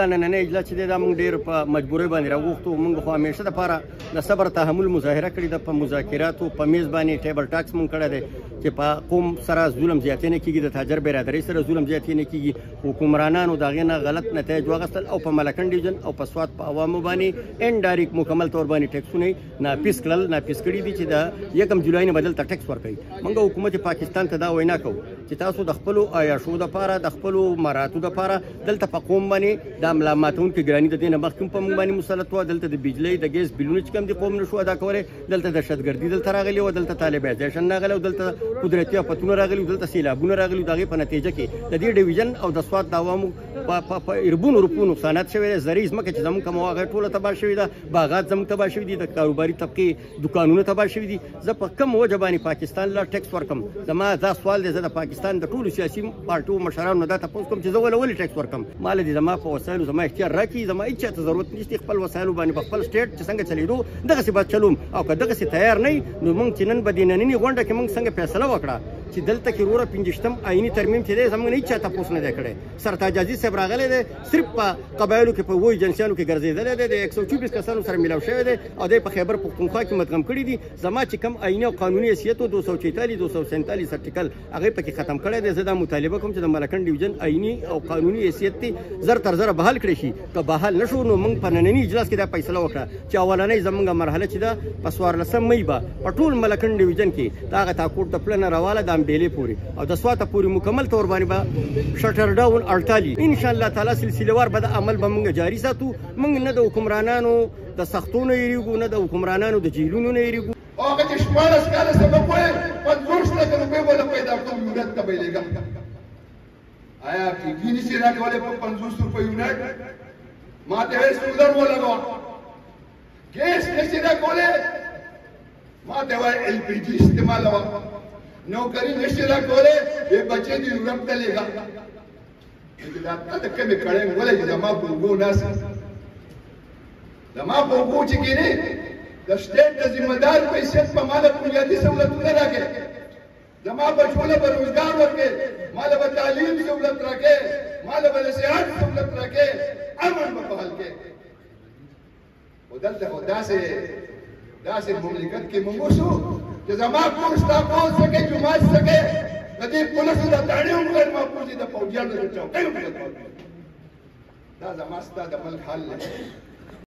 نننۍ اجلاس چې دی، دا موږ ډېر په مجبورۍ باندې راوغوښتو. موږ خو همیشه دپاره د صبر تحمل مظاهره کړې ده. په مذاکراتو په میز باندې table talks موږ کړی دی چې په قوم سره ظلم زیاتی نه کېږي، د تاجر برادرۍ سره ظلم زیاتی نه کېږي. حکمرانانو د هغې نه غلط نتایج واخیستل او په ملکنډ ډویژن او په سوات په عوامو باندې indirect مکمل طور باندې ټیکسونه ناپیس کړل، ناپیس کړي دي چې د 1 جولای نه به دلته ټیکس ورکوي. موږ حکومت پاکستان ته دا وینا کوو چې تاسو د خپلو عیاشو دپاره، د خپلو مراتو دپاره دلته په قوم باندې دا ملا ماتونکې ګراني د دې نه مخکې په موږ باندې مسلط وه. دلته د بجلۍ، د ګیس بلونه چې کوم دي، قوم نشو ادا کولی. دلته دهشتګردي دلته راغلې وه، دلته طالبایزیشن راغلی او دلته قدرتي افتونه راغلي، دلته سیلابونه راغلي. د هغې په نتیجه کې د دې ډویژن او د سوات د عوامو په اربونو روپو نقصانات شوی دی. زرعي ځمکه چې زموږ کومه وه، هغه ټوله تباه شوې ده. باغات زموږ تباه شوي دي، د کاروباري طبقې دکانونه تباه شوي دي. زه په کوم وجه باندې پاکستان له ټیکس ورکم؟ زما دا سوال دی. زه د پاکستان د ټولو سیاسي پارټیو مشرانو نه دا تپوس کوم چې زه ولې ولې ټیکس ورکم؟ مال دې زما په وسایلو زما اختیار راکړي. زما هیڅ چاته ضرورت نشته. خپل وسایلو باندې په خپل state چې څنګه چلیدو، دغسې به چلوم. او که دغسې تیار نه، نو موږ چې نن به د نننۍ غونډه کې موږ څنګه فیصله وکړه چې دلته کې وروره 25م آئیني ترمیم چې دی، زموږ نه هیڅ چا تپوس نه دی کړی. سرتاج عزیز صاحب راغلی دی، صرف په قبایلو کې، په وو ایجنسیانو کې ګرځېدلی دی، د 124 کسانو سره میلاو شوی دی او دی په خیبر پښتونخوا کې مدغم کړي دي. زما چې کوم آئیني او قانوني حیثیت و، 246، 247 article، هغه پکې ختم کړی دی. زه دا مطالبه کوم چې د ملکنډ ډویژن آئیني او قانوني حیثیت دې زر تر زره بحال کړی شي. که بحال نشو، نو موږ په ننني اجلاس کې دا فیصله وکړه چې اولنۍ زمونږ مرحله چې ده، په 14 مې به په ټول ملکنډ ډویژن کې دا هغه تاکوټ د پله نه راواله د امبېلې پورې او د سواته پورې مکمل طور باندې به shutter down هړتالي. ان شاء الله تعالی سلسلهوار به د عمل به موږ جاری ساتو. موږ نه د حکمرانانو د سختو نه یریږو، نه د حکمرانانو د جیلونو نه یریږو. او هغه چې 16 کاله سبق وایي، 50 لکه روپۍ به له پیدا کوم، یورپ ته به یې لېږم. آیا ټي نشي راکولی په 50 روپۍ یونټ؟ ما ته وایي سولر ولګوه. ګیس نشي راکولی، ما ته وایي LPG استعمالوه. نوکري نشي راکولی، بې بچې دې یورپ ته لېږه. چې دا ته د کومې کړۍ ولې چې زما په اوږو ناست، زما په اوږو چې کښېنې، د state د ذمه دار په حیثیت په ماله بنیادي سهولتونه راکړې، زما بچو له به روزګار ورکړې، ماله به تعلیم سهولت راکړې، ماله به د صحت سهولت راکړې، امن به بحال کړې. خو دلته خو داسې مملکت کې موږ اوسو چې زما کور ستا کور څه کوي، جومات څه کوي، د دې پولیسو د تاڼې هم غیر محفوظ دي، د فوجیانو د چوکۍ هم غیر محفوظ. دا زما ستا د ملک حال دی.